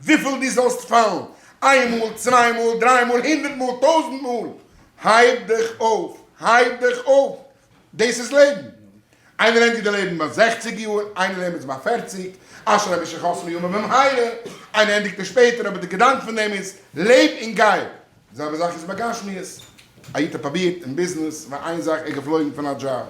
וויפיל דו זאלסט פאלן, איין מאל, צוויי מאל, דריי מאל, הונדערט מאל, טויזנט מאל, הייב דיך אויף, הייב דיך אויף, דאס איז לעבן. איינער ענדיגט די לעבן ביי זעכציג יאר, איינער לעבט ביי פערציג, אשרי מי שחסמו ימיו במהרה, איינער ענדיגט עס שפעטער, אבער די געדאנק פון דעם איז, לעב און גיי. די זעלבע זאך איז ביי גשמיות. א איד האט פרובירט אין ביזנעס, פאר איין זאך, ער איז געפלויגן פון א דזשאב.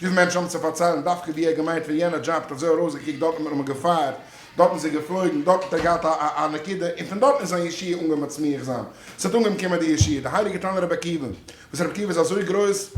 וויפיל מענטשן האבן צו פארציילן דווקא ווי ער האט געמיינט פון יענע דזשאב האט אזוי ארויסגעקוקט דארט האט מען אים געפייערט, דארטן איז ער געפלויגן, דארט האט ער געהאט א נקודה, און פון דארטן איז זיין ישועה אנגעהויבן מצמיח זיין. ס'האט אנגעהויבן קומען די ישועה. די הייליגע תנא רבי עקיבא, וואס רבי עקיבא איז אזוי גרויס,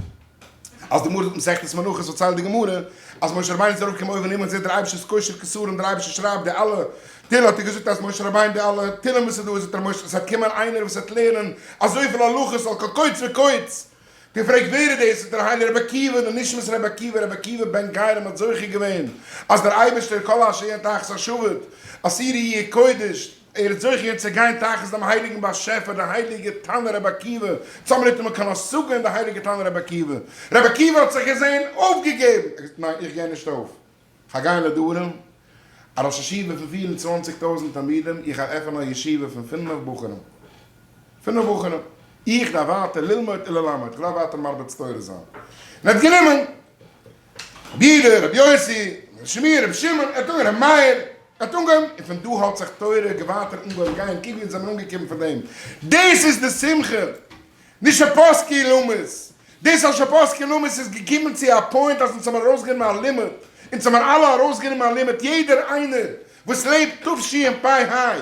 אז די גמרא זאגט מסכת מנחות פארציילט די גמרא אז משה רבינו איז ארויף געקומען אויבן הימל זעט דער אייבערשטער איז קושר כסרים דער אייבערשטער שרייבט די אלע תהילים האט ער געזאגט אז משה רבינו די אלע תהילים וואס איז דא זאגט ער משה עס וועט קומען איינער וואס וועט לערנען אזויפיל הלכות על כל קוץ וקוץ געפרעגט ווער איז דאס זאגט ער הייליגער רבי עקיבא די נשמת רבי עקיבא רבי עקיבא בן גרים האט זוכה געווען אז דער אייבערשטער כל אשר יהיה תחת השבט עשירי יהיה קודש ער האט זוכה געווען צו גיין תחת דעם הייליגן באשעפער, דער הייליגער תנא רבי עקיבא, צוזאמען מיט אים קיין השגה אין דער הייליגער תנא רבי עקיבא. רבי עקיבא האט זיך געזען אויפגעגעבן, ער האט געזאגט, ניין, איך גיי נישט אויף, כ'גיי גיין לדרום, א ראש ישיבה פון פיר און צוואנציג טויזנט תלמידים, איך גיי עפענען א ישיבה פון פינף בחורים, פינף בחורים, איך דארף ווייטער ללמוד וללמד, איך דארף ווייטער מרביץ תורה זיין. און ער האט גענומען רבי יהודה, רבי יוסי, רבי שמואל, רבי שמעון, ער האט אנגעהויבן רבי מאיר, ער האט אנגעהויבן, און פון דא האט זיך תורה ווייטער אנגעהויבן גיין, קוק ווי אונז זעמיר אנגעקומען פון דעם, דאס איז די שמחה, נישט שפסקו למות, דאס אז שפסקו למות איז געקומען צו א point אז אונז האמיר ארויסגענומען א לימוד, אונז האמיר אלע ארויסגענומען א לימוד, יעדער איינער וואס לעבט תשפ ה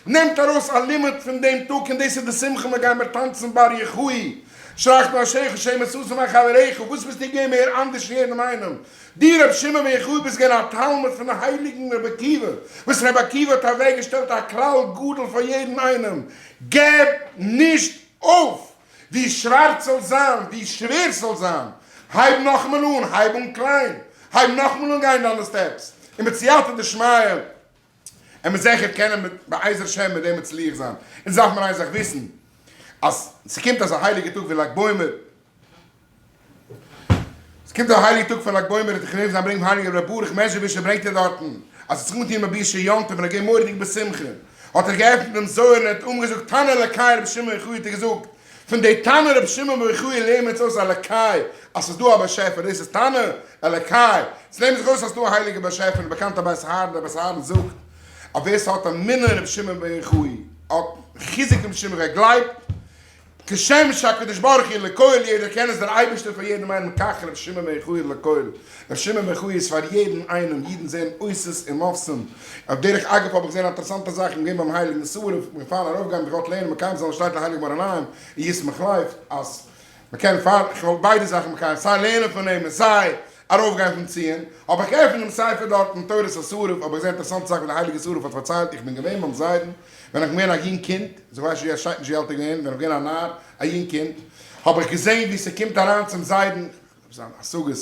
נעמט ארויס א לימוד פון דעם טאג און דאס איז די שמחה, מיר גיימיר טאנצן בר יוחאי, שלח נפשך שמא ששון מחבריך, וואס ביסטו געווען מער אנדערש פון יעדעם איינעם? דו רבי שמעון בן יוחאי ביסט געווען א תלמיד פון הייליגן רבי עקיבא, וואס רבי עקיבא האט אוועק געשטעלט א כלל גדול פאר יעדן איינעם, געב נישט אויף! ווי שווארץ ס'זאל זיין, ווי שווער ס'זאל זיין, הייב נאכאמאל אן, הייב אן קליין, הייב נאכאמאל אן גיין דיינע steps, און מיט סייעתא דשמיא, און מיר זיכער קענען בעזר השם מיט דעם מצליח זיין. אונז דארף מיר איין זאך וויסן, אז ס'קומט אזא הייליגע טאג ווי לג בעומר, ס'קומט א הייליגע טאג פון לג בעומר, איך נעם זיין ברענגט הייליגער רבי ברוך מעזשביזשער ברענגט ער דארטן, אז עס האט זיך אנגעטון רבי ישעי' יום טוב און ער געווען מורא'דיג בשמחה, האט ער געעפנט דעם זוהר און ער האט אנגעזאגט תנא אלקי רבי שמעון יוחאי האט ער געזאגט, פון די תנא רבי שמעון בר יוחאי לערנט מען אונז אויס אלקי, אז ס'איז דא א באשעפער, דאס איז תנא אלקי, עס לערנט זיך אויס אז ס'איז דא א הייליגער באשעפער, און באקאנט א בית אהרן, דער בית אהרן זאגט אז ווער ס'האט אמונה אין רבי שמעון בר יוחאי, האט חיזוק אין רבי שמעון, ער גלייבט כשם שהקדוש ברוך הוא לכל, יעדער קען עס, דער אייבערשטער פאר יעדעם איינעם, כך רבי שמעון בן יוחאי לכל, רבי שמעון בן יוחאי איז פאר יעדן איינעם, אידן זעען אותות און מופתים, אויף דרך אגב האב איך געזען א אינטערעסאנטע זאך, איך בין געווען ביים הייליגן שרף, איך בין געפארן ארויפגיין, איך געוואלט לערנען מקיים זיין וואס שטייט אין הייליגן מאור עיניים און ישמח לב, אז מען קען פאר, איך וואלט ביידע זאכן מקיים, סיי לערנען פון אים און סיי ארויפגיין פון ציון, האב איך געעפנט דעם ספר דארטן תורת השרף, האב איך געזען אינטערעסאנטע זאך ווי דער הייליגער שרף האט פארציילט, איך בין געווען ביים זיידן, ווען איך בין געווען א יונג קינד, איך ווייס נישט ווי עס שטייט נישט ווי אלט איך געווען, ווען איך בין געווען א נער, א יונג קינד, האב איך געזען ווי ס'קומט אריין צום זיידן, זיין השגות,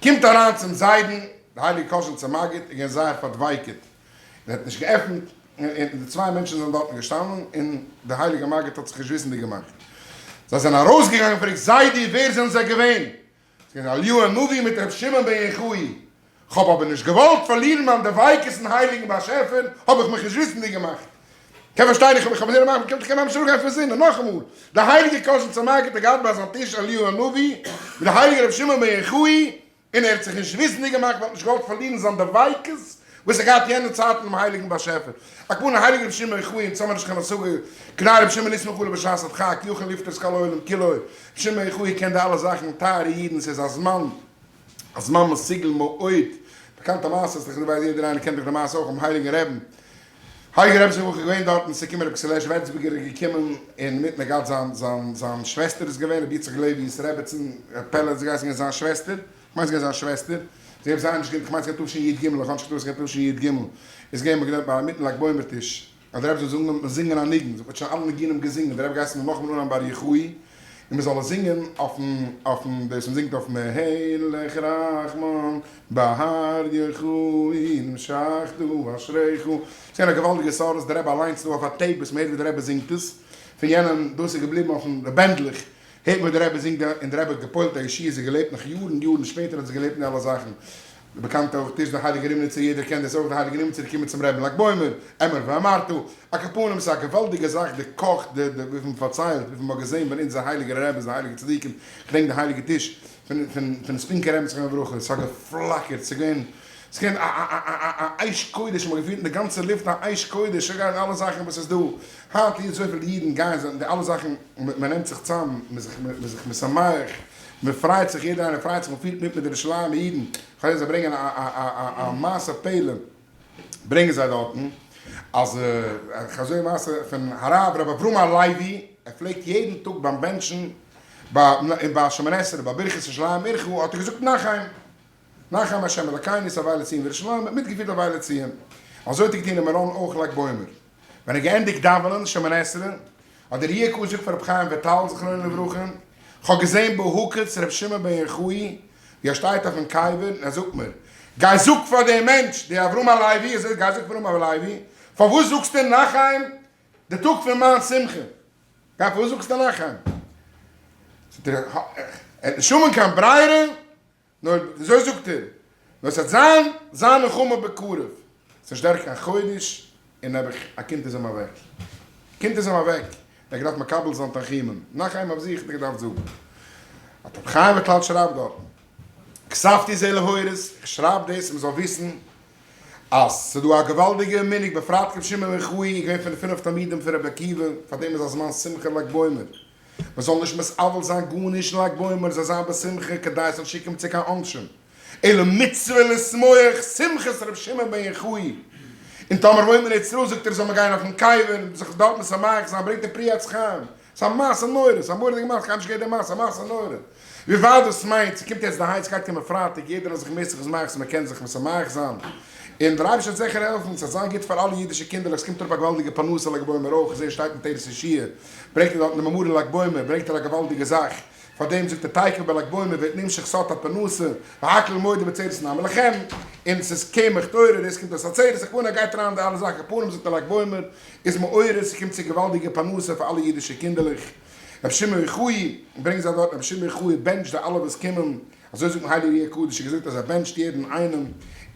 קומט אריין צום זיידן, די הייליגע קאזשניצער מגיד איז געווען זייער פארדווייקעט, און ער האט נישט געעפנט, און די צוויי מענטשן זענען דארטן געשטאנען, און די הייליגע מגיד האט זיך נישט וויסנדיג געמאכט. זיי זענען ארויסגעגאנגען און פרעגט, זיידי, ווער זענען זיי געווען? ס'איז געווען אליהו הנביא מיט ר' שמעון בן יוחאי. כ'האב אבער נישט געוואלט פארלירן מיין דביקות אין הייליגן באשעפער, האב איך מיך נישט וויסנדיג געמאכט. קען פארשטיין איך האב מיך אבער זעהן קען ממש אראפגיין פון זינען. נאכאמאל, די הייליגע קאזשניצער מגיד האט געהאט ביי זיין טיש אליהו הנביא מיט די הייליגע ר' שמעון בן יוחאי, און ער האט זיך נישט וויסנדיג געמאכט ווייל ער האט נישט געוואלט פארלירן זיין דביקות וואס ער געהאט יענע צייטן אינעם הייליגן באשעפער. על כל פנים הייליגער רבי שמעון יוחאי אונז האמיר נישט קיין השגה כדאי רבי שמעון לסמוך עליו בשעת הדחק יכול לפטור את כל העולם כולו רבי שמעון יוחאי קען די אלע זאכן טייערע אידן ס'איז א זמן א זמן מסוגל מאוד באקאנטע מעשה איז דאך יעדער איינער קענט דאך די מעשה אויך ביים הייליגן רעבן הייליגער רבי זיך געווען דארטן ס'איז געקומען רבי כסלעש ווערצבערגער איז געקומען און מיטן ער געהאט זיין זיין זיין שוועסטער איז געווען רבי יצחק לעווי'ס רעבעצן ר' פעלער איז געהייסן געווען זיין שוועסטער כ'מיין ס'געווען זיין שוועסטער זי האט זייער נישט געווען כ'מיין ס'געווען תשי"ג איך האב נישט געטראכט ס'געווען תשי"ג איז געווען מ'געדענקט ביי מיטן לג בעומר טיש אז דער רבי זאל זאגן זינגען א ניגון, זאגט מ'האט שוין אלע ניגונים געזינגען, דער רבי געהייסן מ'זאל נאכאמאל אנהייבן בר יוחאי, און מ'זאל עס זינגען אויפן אויפן דאס מ'זינגט אויף מלך רחמן בר יוחאי נמשחת אשריך, ס'איז געווען א געוואלדיגע סארס, דער רבי אליינס איז דא אויף א tape וואס מ'הערט ווי דער רבי זינגט עס, פון יענעם דאס איז געבליבן אויפן די בענדלעך, הערט מען ווי דער רבי זינגט און דער רבי האט געפועלט א ישועה, זי געלעבט נאך יארן יארן שפעטער האט זי געלעבט אין די אלע זאכן. די באקאנטע אויך טיש די הייליגע רימניצער יעדער קען דאס אויך די הייליגע רימניצער קומען צום רבי'ן לג בעומר, אמר ואמרת, על כל פנים ס'איז א געוואלדיגע זאך די קאך די די וויפיל מ'פארציילט וויפיל מ'האט געזען ווען אונזער הייליגער רבי די הייליגע צדיקים כ'דענק די הייליגע טיש פון פון פון ספינקער רבי זכרונו לברכה ס'האט געפלאקערט ס'איז געווען ס'איז געווען א א א א אש קודש מ'האט געפילט אין די גאנצע לופט א אש קודש ס'איז געווען אלע זאכן וואס איז דא היינט איז אזויפיל אידן גייען זיי די אלע זאכן מ'נעמט זיך צאם מ'איז זיך מ'איז זיך משמח מ'פרייט זיך יעדער איינער פרייט זיך מ'פילט מיט מיט די ירושלימ'ער אידן כ'הער זיי ברענגען א א א א מעשה פלא ברענגען זיי דארטן אז אזוי מעשה פון הרב ר' אברהם הלוי ער פלעגט יעדן טאג ביים בענטשן ביי און ביי שמונה עשרה ביי ברכת ירושלים עירך האט ער געזאגט נחם נחם השם אלקינו את אבלי ציון וירושלים האט מיטגעפירט אבלי ציון אזוי האט ער געטון אין מירון אויך לג בעומר ווען ער געענדיגט דאווענען שמונה עשרה האט דער יהיה ק געזאגט פאר רבי חיים וויטאל זכרונו לברכה, כ'האב געזען בהקיץ רבי שמעון בן יוחאי ווי ער שטייט אויפן קבר און ער זאגט מיר, גיי זאג פאר דעם מענטש, דער אברהם הלוי, ער זאגט גיי זאג פאר אברהם הלוי, פארוואס זאגסטו נחם די טאג פון מיין שמחה? גיי פארוואס זאגסטו נחם? זאגט ער, ער האט נישט האבן קיין ברירה, נאר אזוי זאגט ער, נאר ס'וועט זיין זיין נחמה בקרוב, ס'איז נישט דורך קיין חודש און נעבעך א קינד איז אים אוועק, קינד איז אים אוועק, ער האט געדארפט מקבל זיין תנחומים, נאך איינעם אויף זיך האט ער געדארפט זאגן, האט רבי חיים וויטאל שרייבט דארטן, כתבתי זה להורות, איך שרייב דאס מ'זאל וויסן אז ס'איז דא א געוואלדיגע מנהג בפרט רבי שמעון בן יוחאי איז געווען פון די פינף תלמידים פון רבי עקיבא, פאר דעם איז א זמן שמחה לג בעומר, מען זאל נישט מתאבל זיין גארנישט לג בעומר זאל זיין בשמחה כדי עס זאל נישט קומען צו קיין עונשים, אלא מצוה לשמוח שמחת ר' שמעון בן יוחאי, און טאמער וואוינט מען אין ארץ ישראל זאגט ער זאל מען גיין אויפן קבר און זיך דארט משמח זיין, ברענגט ער פרי עץ חיים, ס'איז א מעשה נורא, ס'איז א מורא'דיגע מעשה, קיינמאל נישט געהערט די מעשה, א מעשה נורא. ווי ווייט דאס מיינט, ס'קומט יעצט די הייס, ס'גייט קומען פרייטאג, יעדער זאל זיך מער זיך משמח זיין, מ'קען זיך משמח זיין, און דער אייבערשטער וועט זיכער העלפן, ס'וועט זיין גוט פאר אלע אידישע קינדערלעך, ס'קומט אראפ א געוואלדיגע פרנסה לג בעומר אויך, כ'זעה שטייט אין תורת יהושע ברענגט ער דארט אין די מאמרי לג בעומר, ברענגט ער א געוואלדיגע זאך, פאר דעם זאגט ער תיכף בלג בעומר ווערט נמשך סוד הפרנסה, והכל מודה בעצרת נעמה לכם, און ס'איז קמח תורה, דאס קומט אויס עצרת, הכוונה ער גייט אריין אין די אלע זאכן, פנים זאגט ער לג בעומר איז מעורר, ס'קומט צו געוואלדיגע פרנסה פאר אלע אידישע קינדערלעך. רבי שמעון יוחאי, ברענגט זיי דארט, רבי שמעון יוחאי בענטשט די אלע וואס קומען, אזוי זאגט מיר הייליגער אר"י הקדוש, ער האט געזאגט אז ער בענטשט יעדן איינעם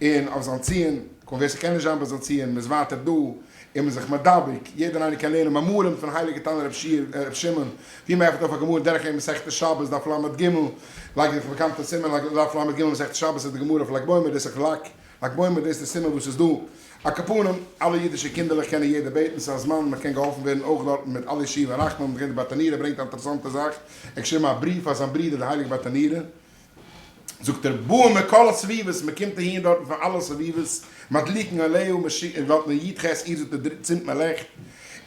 און אויף זיין ציון, קוים ווער ס'קען נישט זיין ביי זיין ציון, מ'איז ווייטער דא און מ'איז זיך מדבק, יעדער איינער קען לערנען מאמרים פון הייליגע תנא רבי שמעון, ווי מ'עפנט אויף א גמרא דרך אין מסכת שבת דף לג, לייג איך באקאנטע סימן דף לג מסכת שבת איז די גמרא אויף לג בעומר, דאס איז לג לג בעומר דאס איז די סימן וואס איז דא. על כל פנים, אלע אידישע קינדערלעך קענען יעדער בעטן, ס'איז א זמן מען קען געהאלפן ווערן אויך דארטן מיט אלע ישועה ורחמים, דער ברטנורא ברענגט א אינטערעסאנטע זאך, ער האט געשריבן א בריוו פאר זיין ברודער דער הייליגער ברטנורא, זאגט ער, באים מכל הסביבות, מען קומט אהין דארטן פון אלע סביבות, מדליקין עליה, מען שיקט דארטן אין י"ח אייר זאגט ער צינדט מען לעכט,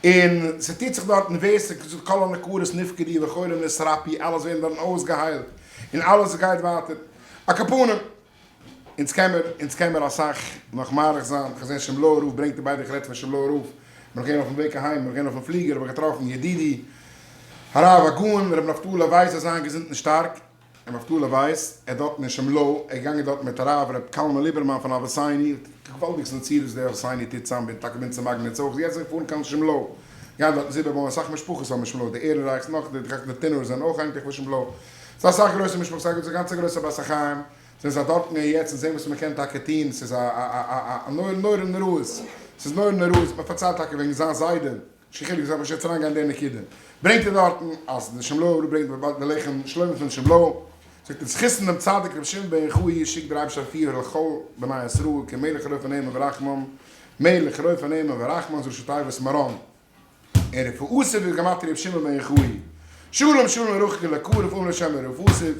און ס'טוט זיך דארטן ווער ס'זאגט כל הנקרות נפקדו וחולים נתרפאו, אלעס ווערן דארטן אויסגעהיילט, און אלעס גייט ווייטער, על כל פנים. אונז קען מיר, אונז קען מיר אסאך נאך מאריך זיין, כ'האב געזען שימלויער רב ברענגט ביידע, איך רעד פון שימלויער רב, בין איך געווען אויפן וועג אהיים, בין איך געווען אויפן פליגער האב איך געטראפן ידידי הרב הגאון ר' נפתלי ווייס זאל זיין געזונט און שטארק, ר' נפתלי ווייס, ער דארטן אין שימלוי, ער איז געגאנגען דארטן מיט הרב ר' קלמן ליבערמאן פון אבותינו, געוואלדיגס נצירות וואס דער אבותינו טוט צאם בין טאקע בין צו מאגניץ אויך, יעצט זיי פארן קיין שימלוי, גייען דארטן זיבער בויען אסאך משפחות האבן שימלוי, די עהרנרייכס נאך, די טינורס זענען אויך אייניקלעך פון שימלוי, ס'איז אסאך גרויסע משפחות, ס'איז א גאנצע גרויסע בית החיים. זענען זיי דארטן און יעצט און זעהן וואס מען קען טאקע טוהן, ס'איז א א א נורא נורא נוראות, ס'איז נורא נוראות, מען פארציילט טאקע וועגן זיין זיידע, נישט קיין חילוק, זאל מען נישט יעצט אריין גיין אין די נקודה, ברענגט ער דארטן אז די שימלויער רב ברענגט די לחם שלמה פון שימלוי, זאגט ער זכות דעם צדיק רבי שמעון בן יוחאי שיקט דער אייבערשטער רפואה לכל בני ישראל כי מלך רופא נאמן ורחמן, מלך רופא נאמן ורחמן זו ראשי תיבות מרן. און רפאתיו איז גמטריא רבי שמעון בן יוחאי. שלום שלום לרחוק ולקרוב אמן השם ורפאתיו,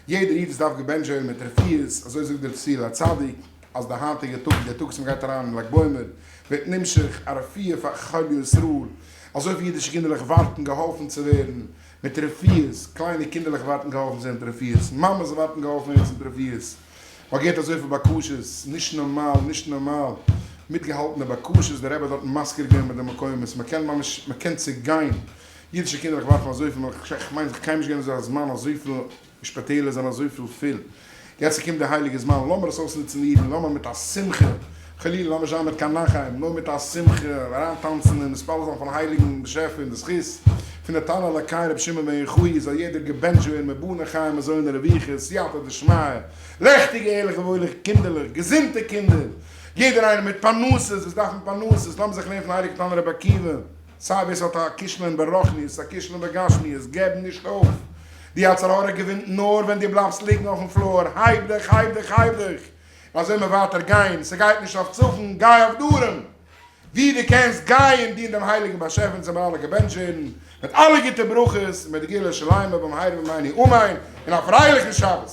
יעדער איד וואס דארף געבענטשט ווערן מיט רפואות, אזוי זאגט דער פסיל הצדיק, אז די היינטיגע טאג, דער טאג וואס מען גייט אריין אין לג בעומר, ווערט נמשך א רפואה פאר כל ישראל, אזויפיל אידישע קינדערלעך ווארטן געהאלפן צו ווערן מיט רפואות, קליינע קינדערלעך ווארטן געהאלפן צו ווערן מיט רפואות, מאמעס ווארטן געהאלפן ווערן מיט רפואות. מ'האט געהערט אזויפיל בקשות, נישט נארמאל, נישט נארמאל, מיטגעהאלטן די בקשות, דער רבי האט דארטן מזכיר געווען מיט די מקומות, מ'קען ממש, מ'קען צעגיין, אידישע קינדערלעך ווארפן אזויפיל, כ'מיין ס'איז קיינמאל נישט געווען אזא זמן אזויפיל שפיטעלער זענען אזויפיל פול, יעצט קומט די הייליגע זמן, לאמיר עס אויסנוצן אידן, לאמיר מיט א שמחה. חלילה לאמיר נישט זיין מיט קיין נחם, נאר מיט א שמחה, אריינטאנצן און מתפלל זיין פארן הייליגן באשעפער אין די זכות פון די תנא אלקי רבי שמעון בן יוחאי זאל יעדער געבענטשט ווערן מיט בני חיי מזוני רויחי סייעתא דשמיא, לעכטיגע ערליכע וואוילע קינדערלעך, געזונטע קינדער, יעדער איינער מיט פרנסות וואס דארפן פרנסות, לאמיר זיך לערנען פון הייליגן תנא רבי עקיבא, סיי ווער ס'האט א כישלון ברוחניות, א כישלון בגשמיות, געב נישט אויף, די יצר הרע געווינט נאר ווען דו בלייבסט ליגן אויפן floor, הייב דיך, הייב דיך, הייב דיך! אזוי מען ווייטער גיין, ס'גייט נישט אויף צפון, גיי אויף דרום, ווי דו קענסט גיי און דין דעם הייליגן באשעפער אונז זאל מיר אלע געבענטשט ווערן מיט אלע גוטע ברכות און מיט די גאולה שלימה במהרה בימינו אמן, און א פרייליכן שבת.